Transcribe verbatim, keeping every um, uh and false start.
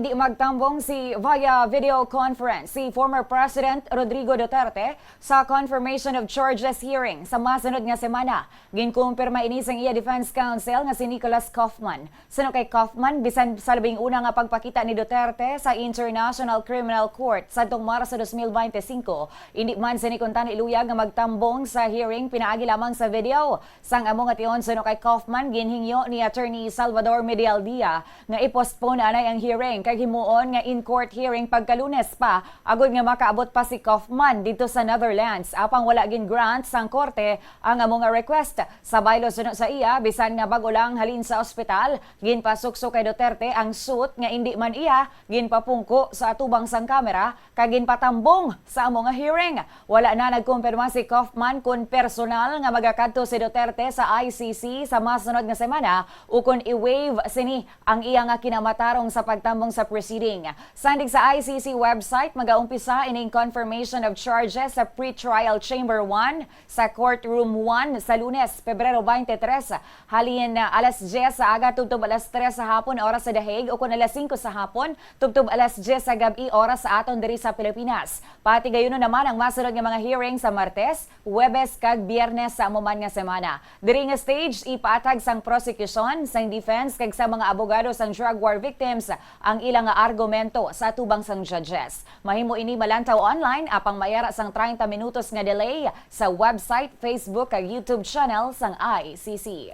Di magtambong si via video conference si former President Rodrigo Duterte sa confirmation of charges hearing sa masunod nga semana. Ginkumpirma ini sang iya defense counsel nga si Nicholas Kaufman. Suno kay Kaufman, bisan sa labing una nga pagpakita ni Duterte sa International Criminal Court sadtong Marso dos mil bente singko, indi man sini kuntani luyag nga magtambong sa hearing pinaagi lamang sa video. Sang amo nga tion, suno kay Kaufman, ginhingyo ni Attorney Salvador Medialdia nga i-postpone anay ang hearing kag himuon nga in-court hearing pagka-Lunes pa, agod nga makaabot pa si Kaufman didto sa Netherlands. Apang wala gin-grant sang korte ang amo nga request. Sa baylo, suno sa iya, bisan nga bag-o lang halin sa ospital, ginpasukso kay Duterte ang suit nga indi man iya ginpapungko sa atubang sang kamera kag ginpatambong sa amo nga hearing. Wala na nagkumpirma si Kaufman kon personal nga magakadto si Duterte sa I C C sa masunod nga semana ukon i-waive sini ang iya nga kinamatarong sa pagtambong sa proceeding. Sandig sa I C C website, magaumpisa ining confirmation of charges sa pretrial chamber one sa courtroom one sa Lunes, Pebrero twenty-three, halin, ah, alas diyes sa aga tubtob alas tres sa hapon, oras sa The Hague, ukon alas singko sa hapon tubtob alas diyes sa gab-i, oras sa aton diri sa Pilipinas. Patigayunon naman ang masunod nga mga hearing sa Martes, Huwebes, kag Biyernes sa amo man nga semana. Diri nga stage, ipatag sang prosecution, sang defense, kag sa mga abogado sang drug war victims ang ila nga argumento sa atubang sang judges. Mahimo ini malantaw online, apang may ara sang treinta minutos nga delay sa website, Facebook, kag YouTube channel sang I C C.